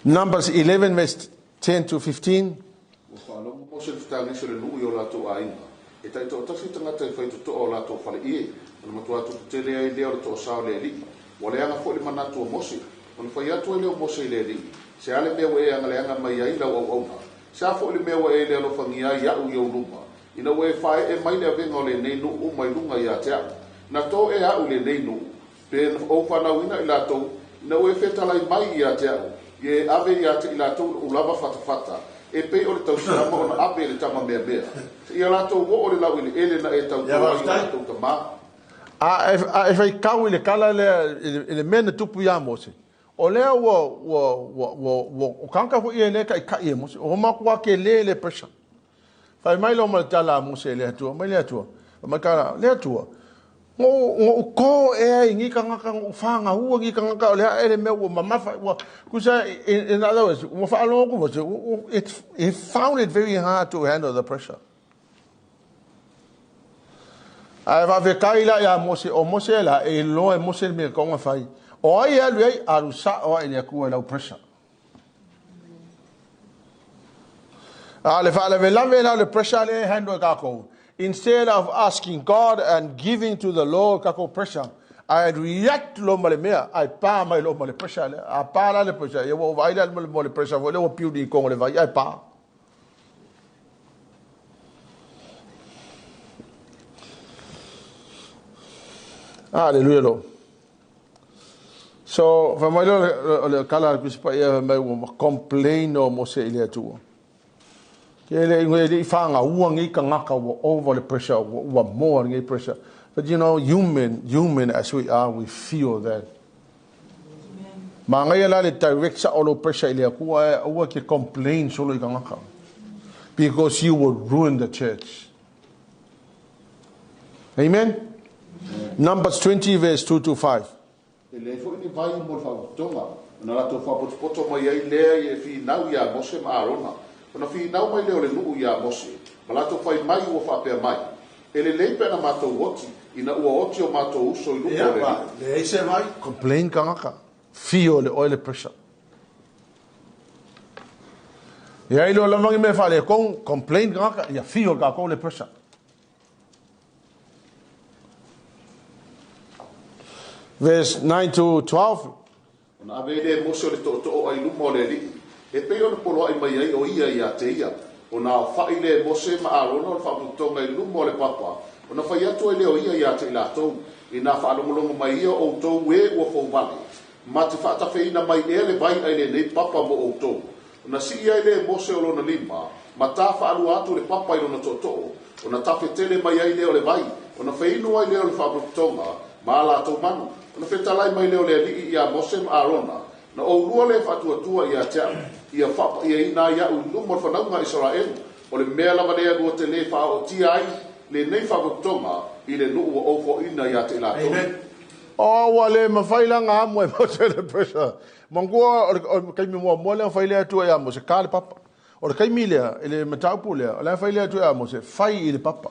Numbers 11 verse 10 to 15. Ua faalogo Mose i le fetagisi o le nuu i o latou aiga. E taitoatasi tagata i faitotoa o latou faleie, ona matua tupu tele ai lea o le toasa o le Alii. Ua leaga foi le manatu o Mose. Ona fai atu ai lea o Mose i le Alii, Se a le mea ua e agaleaga mai ai i lau auauna? Se a foi le mea ua e le alofagia ai iaʻu i ou luma, ina ua e faaee mai le avega o lenei nuu mai luga ia te au? Na to ea au i lenei nuu, pe na ou fanauina i latou, ina ua e fetalai mai ia te au, ia e ave ia te i latou loʻu lava fatafata, e pei o le tausiama ona ave i le tama meamea, seia latou oo le laueleele na e tauto ai o latou tamā? A e faitau i le tala lea i le mea na tupu ia Mose, o lea ua, ua, ua, ua, ua, o tagata foi ia lea e taitai e Mose, ua matua tele le pressure. Fai mai loa ma le tala a Mose i le Atua, mai le Atua, fai mai tala, le Atua, na ou to ea i nei tagata, na ou fanaua nei tagata, o le a ea le mea ua mamafa, ua, tusa, in other words, ua faalogo atu Mose, it, he found it very hard to handle the pressure. Ae faafetai la ia Mose, o Mose la, e iloa e Mose le mea e tatau ona fai. O ai e alu i ai? Alu sao lava i le Atua i lau pressure. A o le faalavelave la o le pressure lea e handle e tatou, instead of asking God and giving to the Lord tatou pressure, ae react loa ma le mea, ae pa mai loa ma le pressure lea. A pa la le pressure, ia ua ou vaai la mo le pressure foi lea ua piuli i totonu o le vai, ae pa. Hallelujah, Lord. So, fai mai lea o le tala a le Tusi Paia, fai mai ua complain o Mose i le Atua. Ke le i le i whangaua ngi tagata ua over le pressure, ua moa lenei pressure. But you know, human, human as we are, we feel that. Manaia la le direct sa o lo pressure i le Atua, e aua ke complain solo i tagata. Because you will ruin the church. Amen? Numbers 20 verse 2 to 5. E leai foi ni vai mo le faapotopotoga, ona latou faapotopoto mai ai lea i e finau iā Mose ma Arona. Ona finau mai lea o le nuu iā Mose, ma latou fai mai ua faapea mai, E lelei pe ana matou oti, ina ua oti o matou uso i luma o le Alii. Leai se vai. Complain tagata, feel le oe le pressure. Ia i lo lava ni mea faaletonu, complain tagata, ia feel tatou le pressure. Verse 9 to 12. Ona ave ai lea e Mose o le tootoo ai luma o le Alii, e pei ona poloai mai ai o ia ia te ia. Ona aofa'i lea e Mose ma Arona o le faapotopotoga i luma o le papa, ona fai atu ai lea o ia ia te i latou, Inā faalogologo mai ia outou e ua fouvale, ma te faatafeina mai ea le vai ai lenei papa mo outou. Ona sii ai lea e Mose o lona lima, ma ta faalua atu le papa i lona tootoo, ona tafe tele mai ai lea o le vai, ona feinu ai lea o le faapotopotoga ma a latou manu. Ona fetalai mai lea o le Alii iā Mose ma Arona, Na oulua lea faatuatua ia te au, ia faapaiaina ai au i luma o le fanauga a Isaraelu, o le mea lava lea lua te lē faaootia ai lenei faapotopotoga i le nuu ua ou foaina ia te i latou. Amen. Oh, ua le mafai la ona amo e Mose le pressure. Manatua o le taimi muamua lea na fai le Atua ia Mose, ka le papa. O le taimi lea, i le mataupu lea, o la e fai le Atua ia Mose, fai i le papa.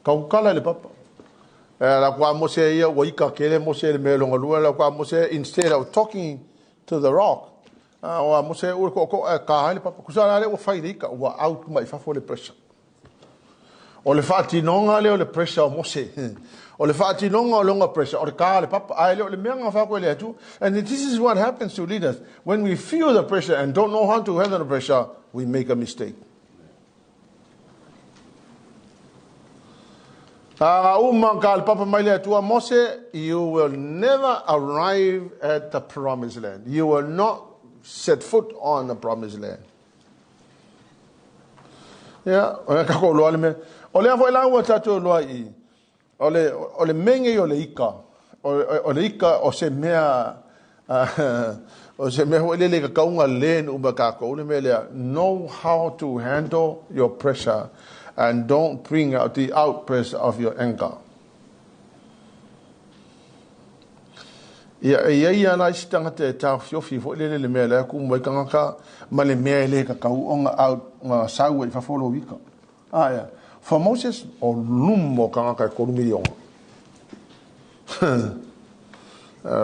Tautala i le papa. E la kua Mose ia, ua ika kele Mose le mea longa lua, la kua Mose, instead of talking to the rock, o a Mose ua ko ko e ka ai le papa. Kusa la le ua fai le ika, ua out mai fafo le pressure. O le faatinoga lea o le pressure o Mose. O le faatinoga o lona pressure, o le ka le papa. Ae le o le mea na fai atu e le Atua. And this is what happens to leaders. When we feel the pressure and don't know how to handle the pressure, we make a mistake. A uma ka le papa mai le Atua Mose, you will never arrive at the promised land. You will not set foot on the promised land. Ia, o le tatou loa le mea. O lea foi la ua tatou loa i, o le, o le mea nei o le ika, o, o le ika o se mea, o se mea foi lele ka kaunga le nu ma kākou le mea lea, know how to handle your pressure and don't bring out the outburst of your anger. Ia, e iai a la isi tagata e taofiofi foi lele le mea lea ku mai tagata ma le mea e le tatau ona out ona sau ai i fafo lou ika. A ia, for Moses, o luma o tagata e 3 miliona.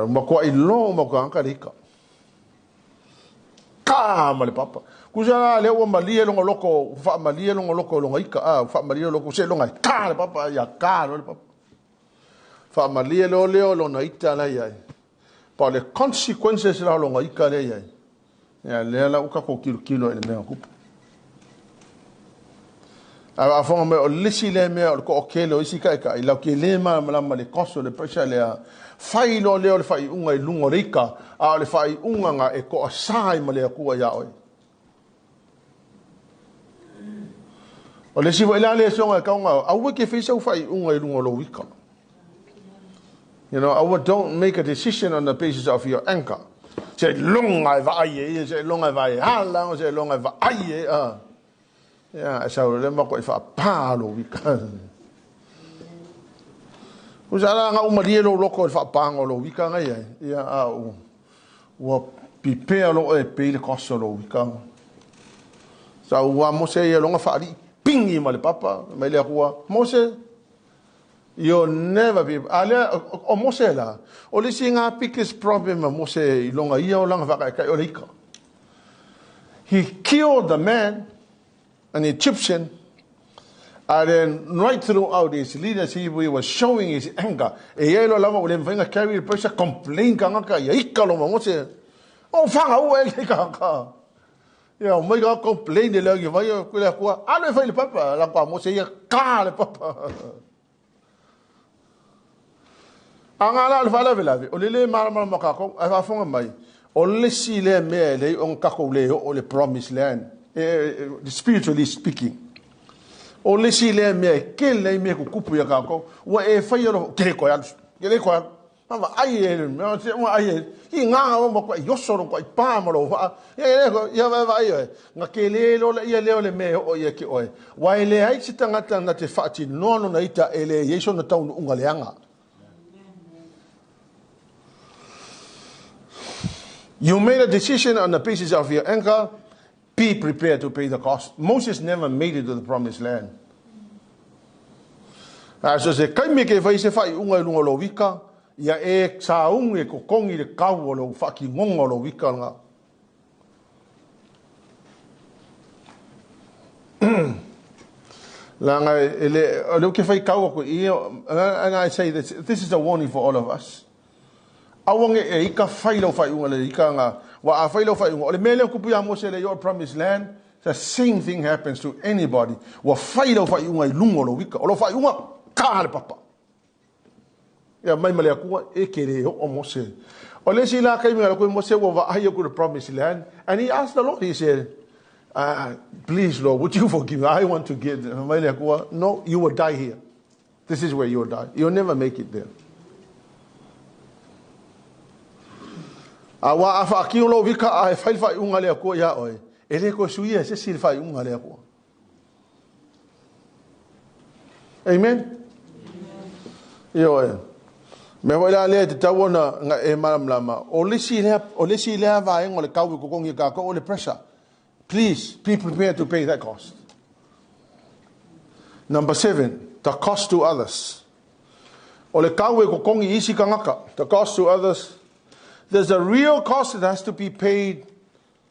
Matuai loa uma o tagata le ika. Ka! Ka ma le papa. Kusa la lea ua malie lona loto, ua faamalie lona loto i lona ika, a, ua faamalie lona loto, seiloga e ka le papa, ia ka loa le papa. Faamalie loa lea o lona ita la i ai. Pa o le consequences la o lona ika lea i ai. Ia lea la ua tatou tilotilo i le mea na tupu. Ae faafofoga mai, o le isi lea mea o le toatele o isi taitai, latou te le malamalama i le cost o le pressure lea. Fai loa lea o le faaiuga i luga o le ika, a o le faaiuga na e toasa ai ma le Atua ia oe. O le isi foi la lea soga e tau ona, aua e te fai sau faaiuga i luga o lou ika. You know, aua don't make a decision on the basis of your anger. Se longa e vaai e ia, se longa e vaai e hala, se longa e vaai e a. Ia, e sau le mako i whaapā lo wika. Usa la nga umalie lo loko i whaapānga o lo wika ngai ai. Ia, a u, ua pipea lo e pei le koso lo wika. Sa ua Mose ia longa whaari pingi ma le papa, mai le akua, Mose, you'll never be, a lea, o Mose la, o le isi ngā biggest problem a Mose i longa ia o langa whakaekai o le ika. He killed the man, an Egyptian, and then right throughout his leadership, he was showing his anger. E iai loa lava ua le mafai ona carry le pressure, complain kangaka, ia ika lo ma Mose. O whanga ua e le kangaka. Ia, o mai ka complain le leo vai o kule akua, alo e fai le papa, la kwa Mose ia ka le papa. A ngā la o le faalavelave, o le lē malamalama o kākou, ae faafofoga mai, o le isi lea mea e leai ona tatou le oo i le promised land, spiritually speaking. O le isi lea mea e tele ai mea e tutupu iā kākou, ua e faia lou, ke le toe alu, ke le toe alu. Ma vaai e, vaai e, i ngā ngā ma koe oso lo koe pā ma lou vaa. Ia, ia, ia, vaai oe, na tele loa lea lea o le mea e oo ia ke oe. Ua e leai se tagata na te faatinoa lona ita e le i ai sona taunuuga leaga. You made a decision on the basis of your anger. Be prepared to pay the cost. Moses never made it to the promised land. A so se kaimi ke whai se whai unga i lunga lo wika, ia e saungi e kokongi le kau o lo whakingonga o lo wika nga. Langa e le, o le ke whai kau ako i, and I say this, this is a warning for all of us. Aua nge e ika whai lau whai unga le ika nga, wa a whai lau whai unga. O le mea lea kupu ia Mose le your promised land, the same thing happens to anybody. Ua whai lau whai unga i lunga o lou ika. O lau whai unga, ka le papa. Ia mai ma le Atua, e ke le oo Mose. O le isi la kaimi nga koe Mose ua vaai aku le promised land, and he asked the Lord, he said, please Lord, would you forgive me? I want to get there. Mai le Atua, no, you will die here. This is where you will die. You'll never make it there. A wā a whaakino lou vika a e whai le whaiunga le Atua ia oe, e le koe suia e se si le whaiunga le Atua. Amen? Ioe. Mea foi la lea e tatau ona nga e malamalama, o le isi lea, o le isi lea vaega o le kau e kokogi e kākou o le pressure. Please, be prepared to pay that cost. Number 7, the cost to others. O le kau e kokogi i isi kangaka, the cost to others. There's a real cost that has to be paid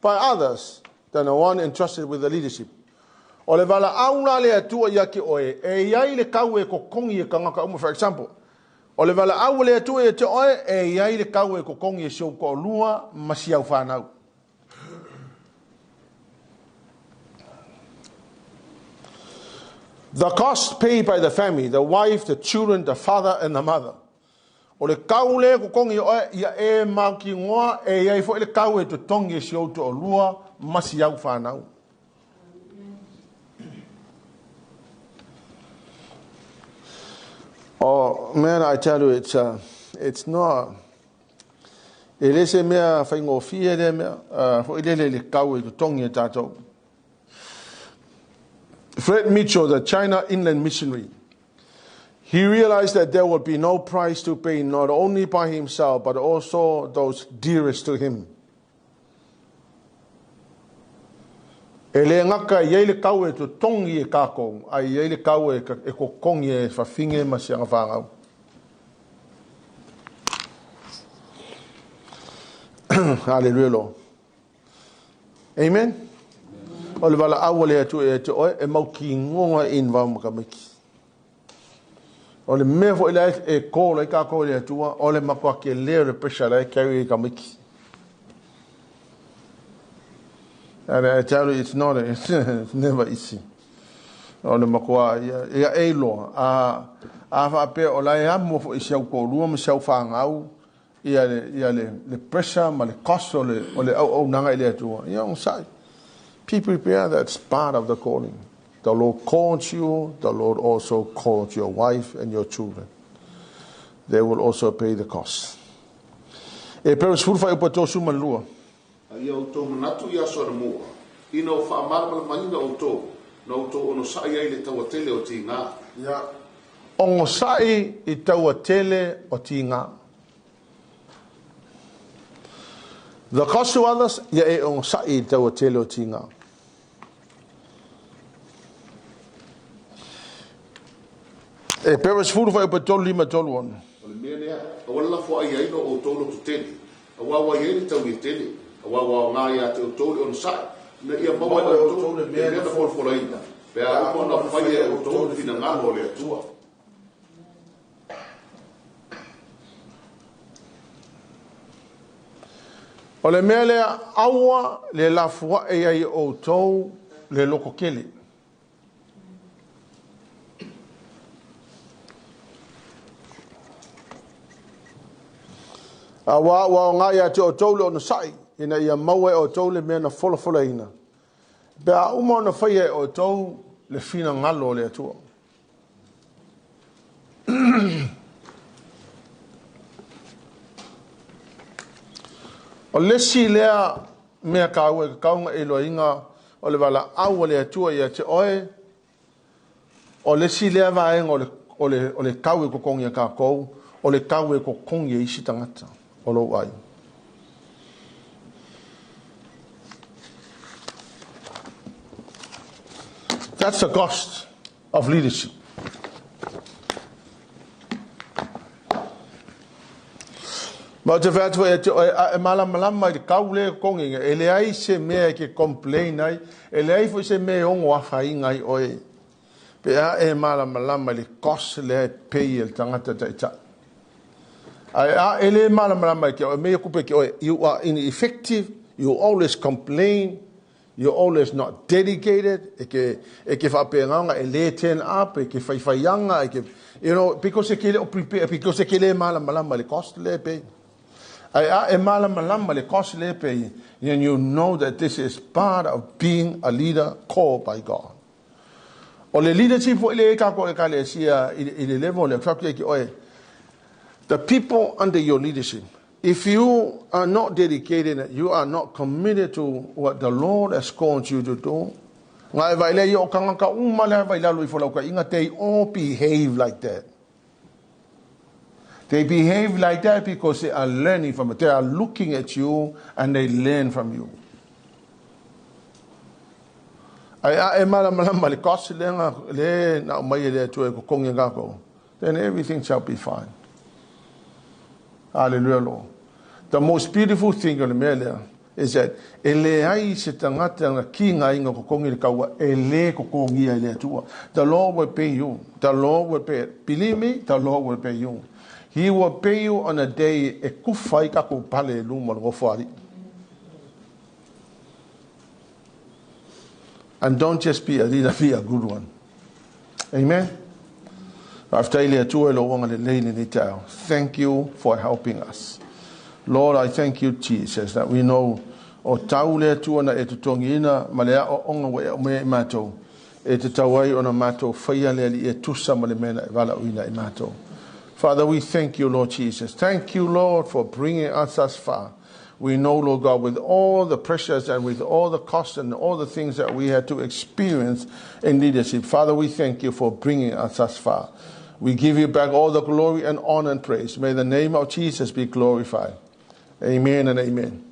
by others than the one entrusted with the leadership. O le valaau la le Atua ia te oe, e i ai le kau e kokogi e kangaka uma. For example, o le valaau a le Atua ia te oe, e i ai le kau e kokogi e si ou toalua ma si au fanau. The cost paid by the family, the wife, the children, the father and the mother. O le kau le kokongi oe ia e mautinoa e i ai foi le kau e totogi e si ou toalua ma si au fanau. Oh, man, I tell you, it's not... E le se mea faigofie lea mea, foi lele i le kau e totogi e tatou. Fred Mitchell, the China Inland Missionary, he realized that there would be no price to pay not only by himself but also those dearest to him. E le gata e i ai le kau e totogi e kākou, a i ai le kau e kokogi e fafine ma si ana fanau. Haleluia Lord. Amen. O le valaau a le Atua ia te oe, e mautinoa e involve ma tamaiti. O le mea foi lea e call ai tatou i le Atua, o le matua tele o le pressure la e carry ai tamaiti. And I tell you, it's not, it's, it's never easy. O le matua, ia, ia e iloa, a, a faapea o la e amo foi si au toalua ma si au fanau, ia le, ia le, le pressure ma le cost o le, o le auaunaga i le Atua. Ia onosai. Be prepared, that's part of the calling. The Lord calls you, the Lord also calls your wife and your children. They will also pay the cost. Eperu 10 fuaiupu 32. A ia outou manatu i aso anamua, ina ua faamalamalamaina outou, na outou onosai ai i le taua tele o tiga. Ia onosai i taua tele o tiga. The cost to others, ia e onosai i taua tele o tiga. Eperu 10 fuaiupu 35 36. O le mea lea, aua le lafoai ai lo outou loto tele, aua ua i ai le taulia tele, aua ua aoga ia te outou le onosai, ina ia maua e outou le mea na folafolaina, pe a uma ona faia e outou le finagalo o le Atua. O le mea lea, aua le lafoai ai outou le loto tele. Aua ua aoga ia te outou le onosai, ina ia maua e outou le mea na folafolaina, pe a uma ona faia e outou le finagalo o le Atua. O le isi lea mea taua e tatau ona e iloaina o le valaau a le Atua ia te oe, o le isi lea vaega o le, o le, o le tau e totogi a tatou, o le tau e totogi e isi tagata o lou aiga. That's the cost of leadership. Ma ou te fai atu foi ia te oe, a e malamalama i le kau lea e totogi, e leai se mea e ke complain ai, e leai foi se mea e ono afaina ai oe. Pe a e malamalama i le cost lea e pay e le tagata taitai. Ae a e le malamalama i ke oe, mea kupe ke oe, you are ineffective, you always complain, You're always not dedicated, e ke, e ke faapena e le turn up, e ke faifaiaga, e ke, you know, because e ke le o prepare, because e ke le malamalama le cost le pay. Ae a e malamalama le cost le pay, then you know that this is part of being a leader called by God. O le leadership foi le e tatou ekalesia i le level lea, fai atu ia ki oe, the people under your leadership, If you are not dedicated, you are not committed to what the Lord has called you to do, nga e vaai lea ia o tagata uma lea vai lalo ifo lau taiga, they all behave like that. They behave like that because they are learning from it. They are looking at you and they learn from you. Ai a e malamalama le cost le nga le na mai e le Atua e kokongi e kākou. Then everything shall be fine. Hallelujah, Lord. The most beautiful thing o le mea lea is that e leai se tagata na kiga ina totogi le kaua e le totogia e le Atua. The Lord will pay you. The Lord will pay it. Believe me, the Lord will pay you. He will pay you on a day e kufa ai tatou pale i luma o le nofoalii. And don't just be a leader, be a good one. Amen. Faafetai le Atua i lou agalelei lenei taeao. Thank you for helping us. Lord, I thank you, Jesus, that we know o tau le Atua na e totogiina ma le aoaoga ua e aumaia i matou, e tatau ai ona matou faia le alii e tusa ma le mea na e valaauina i matou. Father, we thank you, Lord Jesus. Thank you, Lord, for bringing us thus far. We know, Lord God, with all the pressures and with all the costs and all the things that we had to experience in leadership, Father, we thank you for bringing us thus far. We give you back all the glory and honor and praise. May the name of Jesus be glorified. Amen and amen.